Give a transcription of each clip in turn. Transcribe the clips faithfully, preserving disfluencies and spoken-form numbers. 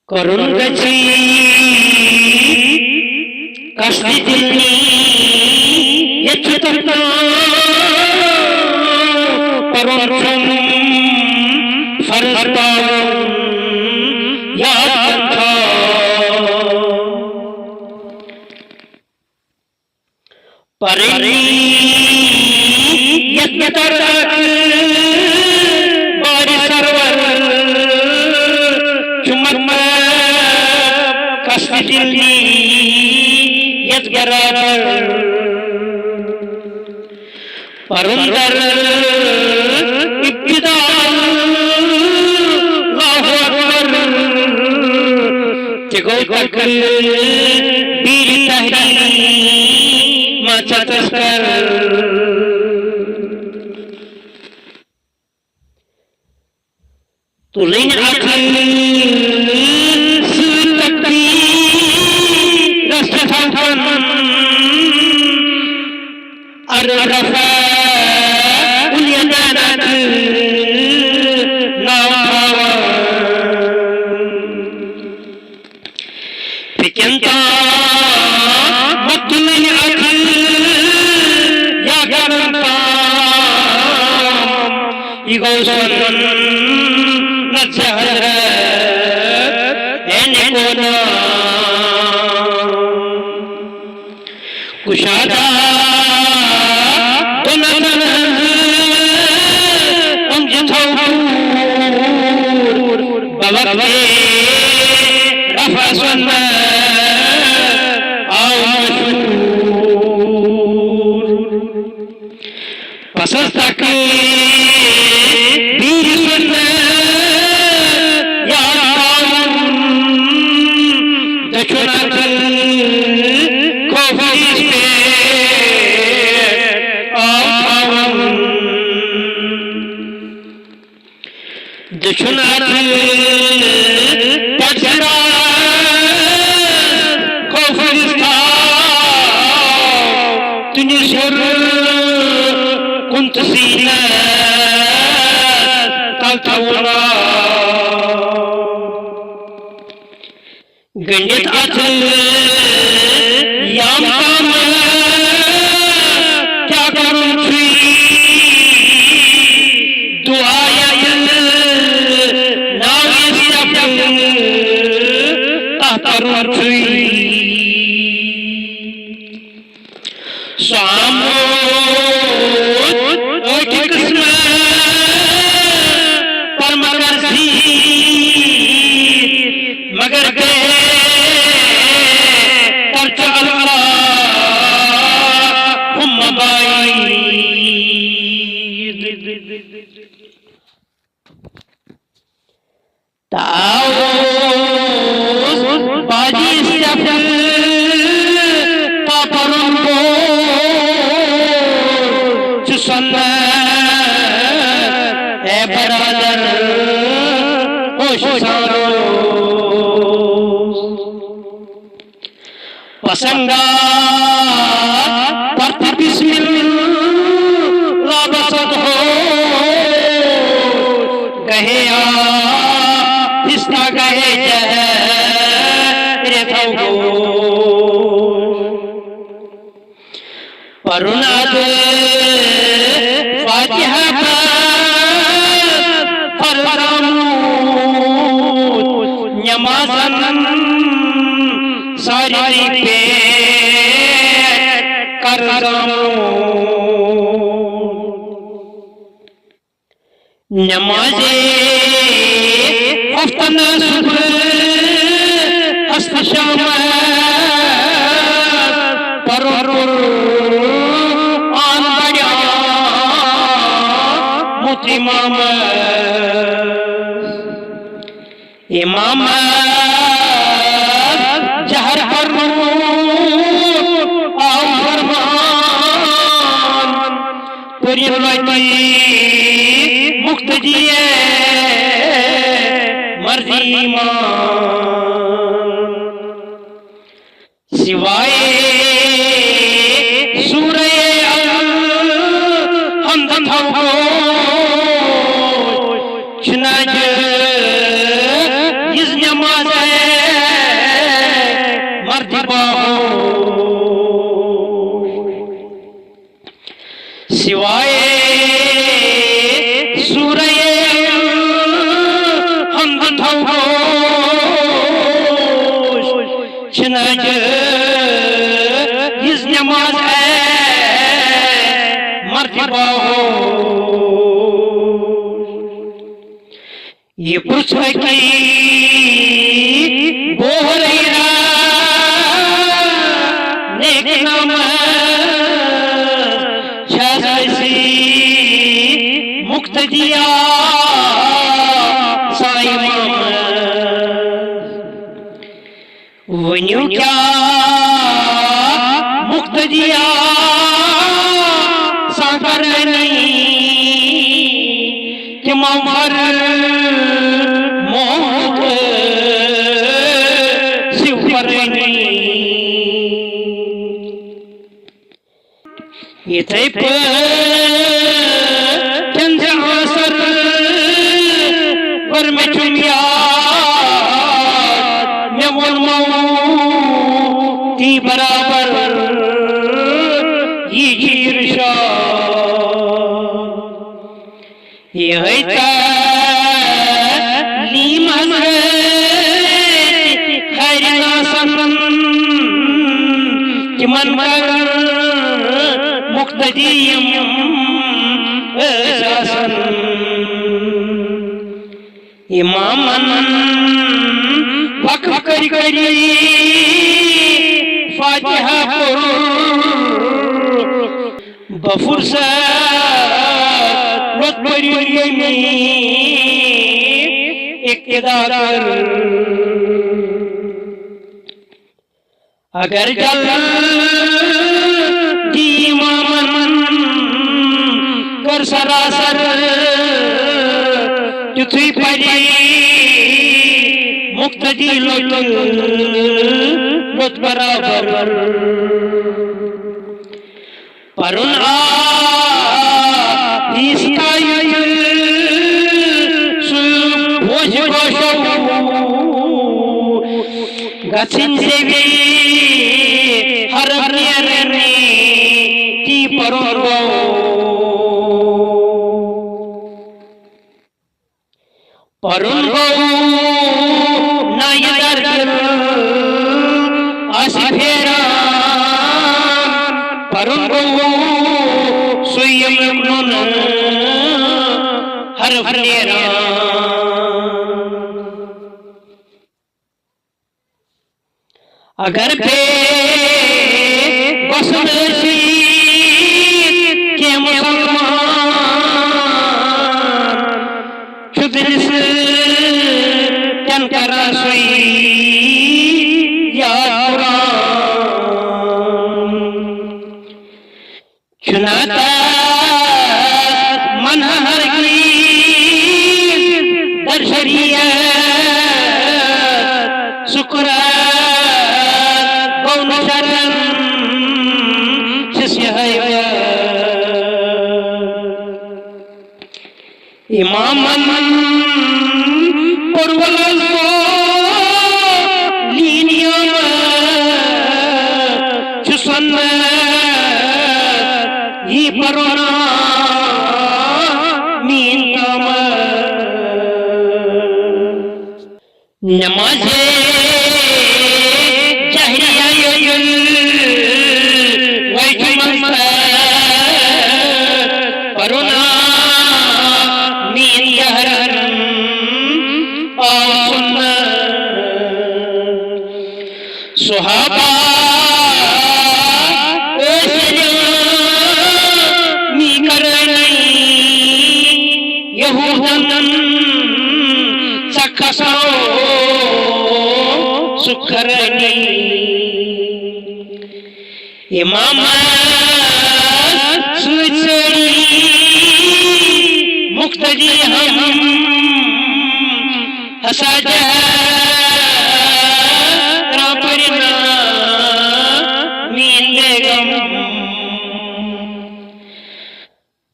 کرُن گژھِ قصدِ دِل نیت چھُ تَتھ ناو۔ پَرُن چھُم فرض پاوُن یاد کَرُن تھاو۔ پرنی یتھ طرفک بارِ سرور چھُ مطلب قصدِ دِل نیت برابر۔ پرُن در ابتدا اللہ اکبر تہِ گوٚو تقبیرِ تحریمہ ژَتَس کر۔ تُلٕنۍ اَتھٕ سۭتۍ تکبیٖرَس چھِ تھاوان۔ عرض رفع الیدین اَتھٕ ناو تھاوان۔ فِکِن تام مقتولن اَتھٕ یا کرن تام۔ یہِ گوٚو سُنت زِ حضرت عین گوٚو نام۔ کُشادہ دۄن اَتھن ہٕنٛز أنٛگجہِ تھوٚو دوٗر۔ بوقتِ رفع سُنت آو مشہوٗر۔ پس از تکبیرِ سُنت یاد تھاوُن۔ دٔچھُن اَتھٕ کھوفرِس پٮ۪ٹھ آو تھاوُن۔ دٔچھُن اَتھٕ پتہٕ چھُ رَس کھوفرِس تھاو۔ تُنِس ہیوٚر کُن تہٕ سیٖنَس تَل تھاوُن آو۔ گٔنٛڈِتھ اَتھٕ یام کامہٕ کیٛاہ کَرُن چھُے؟ دُعا یَتھ ناوِ صفہٕ تَتھ پَرُن چھُے۔ سُہ آمُت أکۍ قٕسمہٕ پرمگر زیٖر، مگر گٔے ترجُ اللہ ہم بعید۔ تاوس بادی صفہٕ پاپرن گوٚو چھُ سنت اے برادر ہوش سان روز۔ پسنگا پرت بسم اللہ بسط ہو گہے آہستہ گہے جہر تھو۔ پرُن اَدٕ فاتحہ پتہٕ فرض آمُت نمازن سارنٕے پٮ۪ٹھ قرض آمُت۔ نمازِ ہفتن صبح است شام پرُن قرآن بڑیومُت امام۔ امام جہر پرنُک آو فرمان، پٔرِو لۄتہِ مقتدی مرضی ایمان۔ سوائے سورہ الحمد تھاوو چھُنہٕ یِژھ نماز باہوش۔ یہِ پرٛژھ حقیٖق بوہریرا نیک نام چھس اسی مقتدیا سا امام۔ ؤنِو کیٛاہ مقتدیا سا کرنی تِمو فرموت سِو پرنی۔ یِتھَے پٲٹھۍ زِ آسر کٔر مےٚ چھُم یاد، مےٚ ووٚنمو تی برابر یہِ چھِ اِرشاد۔ یِہوٚے تعلیٖم حضرت خیر ناسن تِمن کر مقتدی یِم ٲسۍ آسان۔ امامن وقف کٔرۍ کٔرۍ فاتحہ کوٚر بہٕ فرصت لوٚت پٔرِتھ ییٚمہِ اقتدا کٔر۔ اگر جلدی امامن کٔر سراسر تیُتھُے پرِ مقتدی لوٚت، لوٚت برابر۔ پرُن آ پیٖستایہِ سُہ بوزِ گوشو۔ گژھن زیوی حرف نیرنی تی پرون گو۔ پرون گو نایہِ در دل آسہِ پھیران۔ پرون گو سُے ییٚمیُک نوٚن حرف نیران۔ اگر بے وسن ٲسِتھ کینٛہہ مسلمان چھُ دِلہِ سۭتۍ کران سُے یاد قرآن۔ چھُنہ تس منع ہرگیز در شریعت سُہ قرآن گوٚو نہٕ شرعن چھِس یِہوٚے وَتھ۔ امامن پوٚر وۄنۍ از گوٚو لیٖن یامت چھُ سنت یی پرُن میٖن تامت۔ نماز جہریہ ییٚلہِ وجہِ منٛز پرُن میٖن جہرن آو سُنت۔ صحابہ ٲسۍ می کرٲنی یہودن سکھ کھساو سُہ کرٲنی۔ امامس سۭتۍ سٲری مقتدی ہم ہسا جہرا پرنا میٖن بیگم۔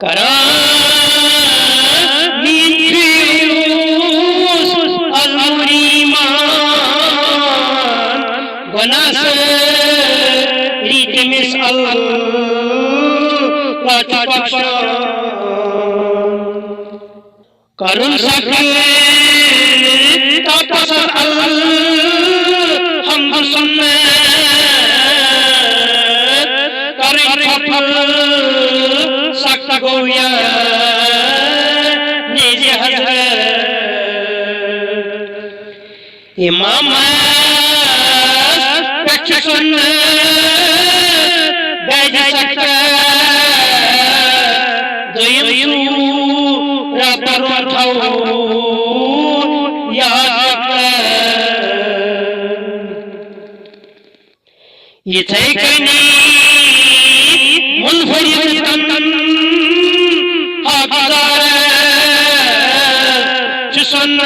کران میٖن فیروز المریمان گۄناہ سٲری تٔمِس اللہ چھُ بخشان۔ کرُن سخت تپسر الحمد سنت، کرٕنۍ خفل سخت امامس پٮ۪ٹھ چھُ سنت بیدِ سکت، دوٚیِم سورہ پرُن تھاوُن یاد۔ یِتھے کٔنی منفرد تن حافظ چھُ سنت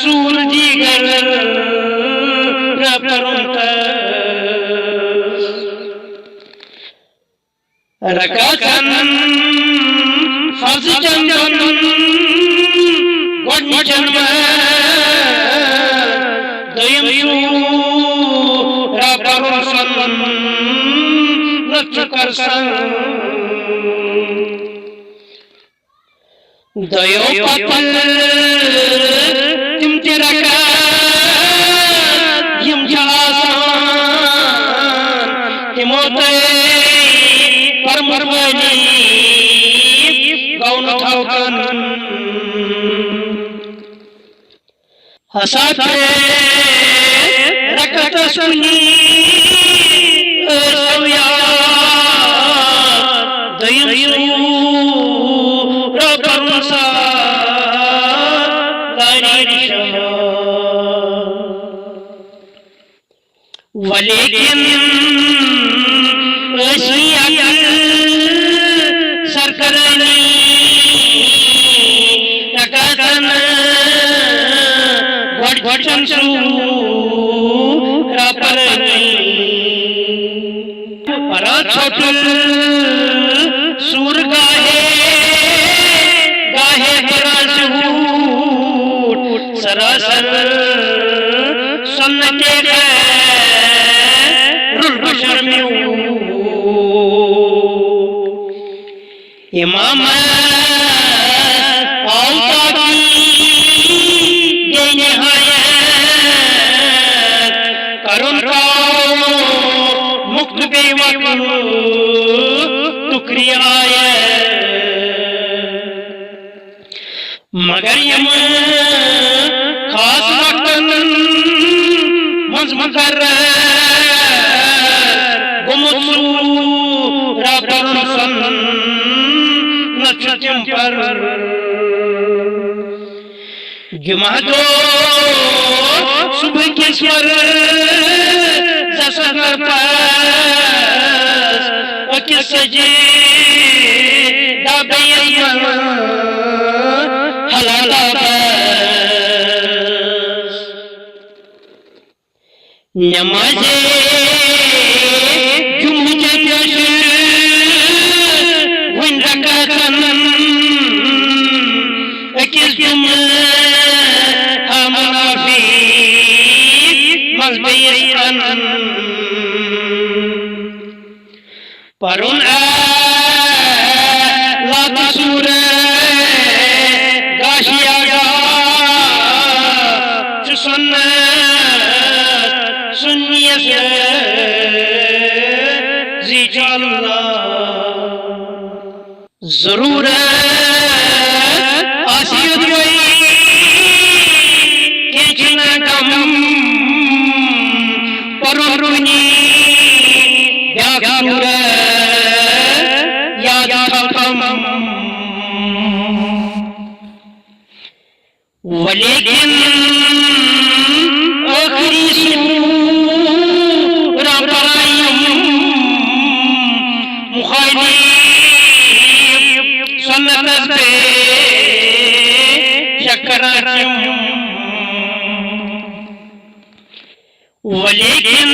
سورہ دیگر پرُن تس۔ رکعتن فرض چن دۄن گۄڈنِچن منٛز دوٚیِم سورہ پرُن سنت چھُ کرسن۔ دوٚیو پتہٕ تِم تہِ رکعت یِم چھِ آسان، تِمو تۄہہِ پرمٹ وٲلی گوٚو نہٕ تھاوکن۔ ہسا ترٛےٚ رکعتس کُنی ٲسۍ تو یاد، دوٚیِم سورہ پرُن سا لاری شاہ۔ ولیکن ٲسی عقل سرکرانی رکعتن گۄڈٕ گۄڈٕ چن سورہ پرنی۔ پران ژھوٚٹُل سورہ گاہے گاہے پران زیوٗٹھ سراسر سنت خیر البشر میوٗٹھ۔ امام آو پاکی بے نہایت، کرُن تھاو مُکت بے وقت تُکری آیت۔ مگر یِم خاص وقتن منٛز مقرر گوٚمُت سورہ پرُن سنت چھُ تِم پر۔ جمعہ دۄہ صبح کِس ورزس کر پس أکِس سجدہ بیٚیِس منٛز حلال بس۔ نماز جمعہ چہ پیش وُنہِ رکعتن أکِس جمعہ ہا منافی منٛز بیٚیِس انن۔ پرُن اعلیٰ تہٕ سورہ غاشیہ چھُ سنت سنیس زی چھُ اللہ۔ ضرورت آسہِ یوٚدوَے کینٛہہ چھُنہٕ غم پرُن کُنی بیٛاکھ ضرورت یاد تھاوُن۔ ولیکن ٲخری سورہ پرایِم مخالف سنتس پہ شک کران تِم۔ ولیکن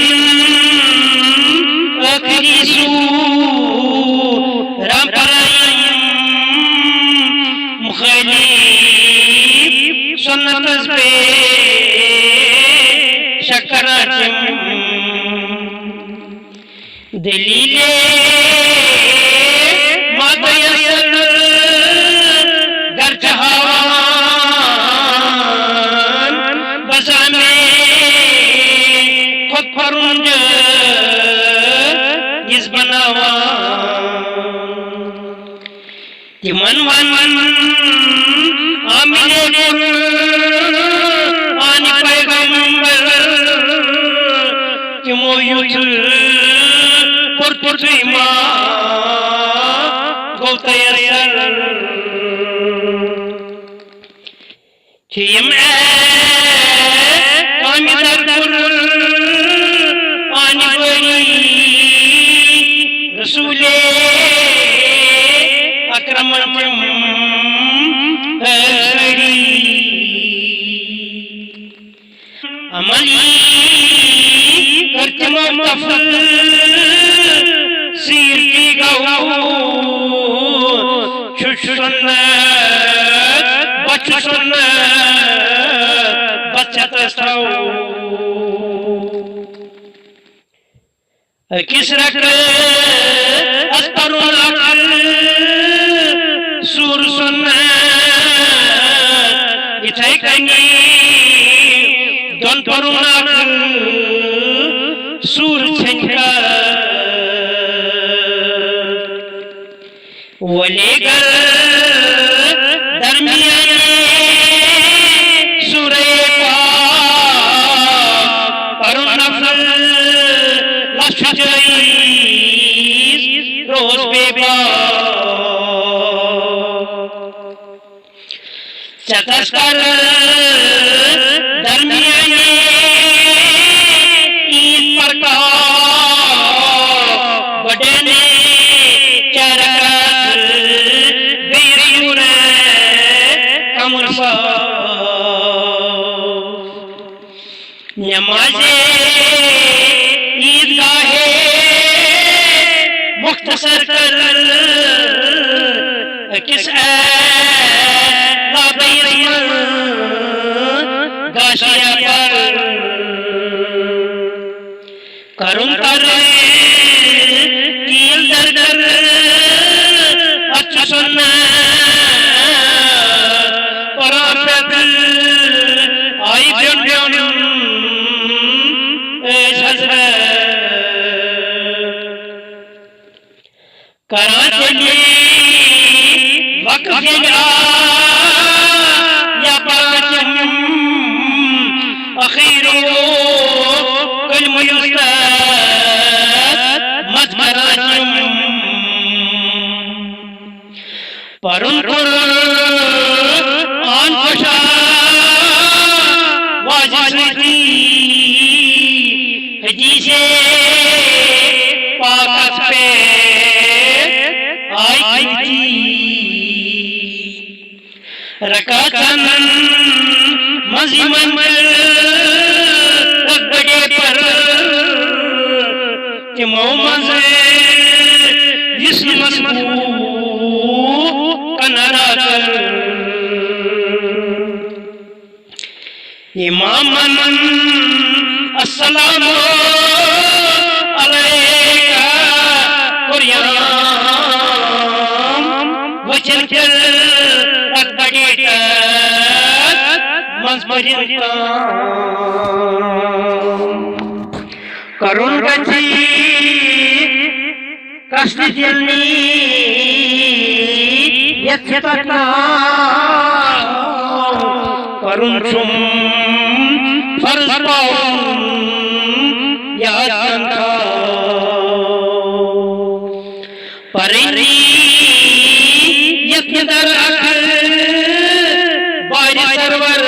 ٲخری سورہ پرایِم مخالف سنتس پہ شک کران تِم۔ دلیل مادیت گرچہ ہاوان بزامِ خود پرُن جٲیِز بناوان۔ تِمن ون عاملے کوٚر تُہۍ ما گوٚو تیسر؟ چھِ یِم کامہِ در قرآنِ باری رسولِ اکرمن تِم ٲسۍ سٲری۔ عملی کٔر تِمو تفصیٖل تہِ گوٚو۔ چھُ سُنت، بہٕ چھُ سُنت، بہٕ ژےٚ تس تھاوو۔ أکِس رکعتس پرُن اکھ سورٕ سُنت، یِتھے کٔنی دۄن پرُن اکھ سورٕ ژھیٚنۍ کر۔ ولی گر درمیان سورہ پاک پرُن نفل لچھ جائز روز بے باک۔ ژےٚ تس کر درمیان عید پرکا گۄڈٕنِچ چرکت بیٚیہِ سورہ قمر سا۔ نمازِ عیدگاہِ مختصر کر أکِس اعلیٰ بیتس منٛز غاشیہ پر۔ کرُن تر تیل در در، اتھ چھُ سُنت۔ قرآن پٮ۪ٹھ آیہِ بیوٚن بیوٚن ٲسۍ حضرت کران تیٚلہِ وقف ییٚلہِ آو یا پران تِم ٲخیرُک کلمہٕ یُس تتھ منٛز پران تِم۔ پرُن قرآن خۄشا واجہِ سۭتی، حدیثِ پاکس پٮ۪ٹھ آیہِ تِم۔ رکعتن منٛز یِمن کٔر بڑے پر تِمو منٛز یُس نہٕ مسبوق کنارا کر۔ امامن السلام علیک قریان وچن کر ات بڑی تر منز پرین تام۔ کرُن گژھِ قصدِ دِل نیت تتھ ناو، پرُن چھُم فرض پاوُن یاد تن تھاو۔ پرنی یتھ در اکھ بارِ سرور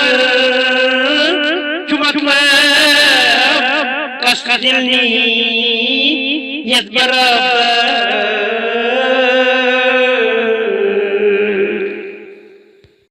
چھُ مطلب قصدِ دِل نیت برابر۔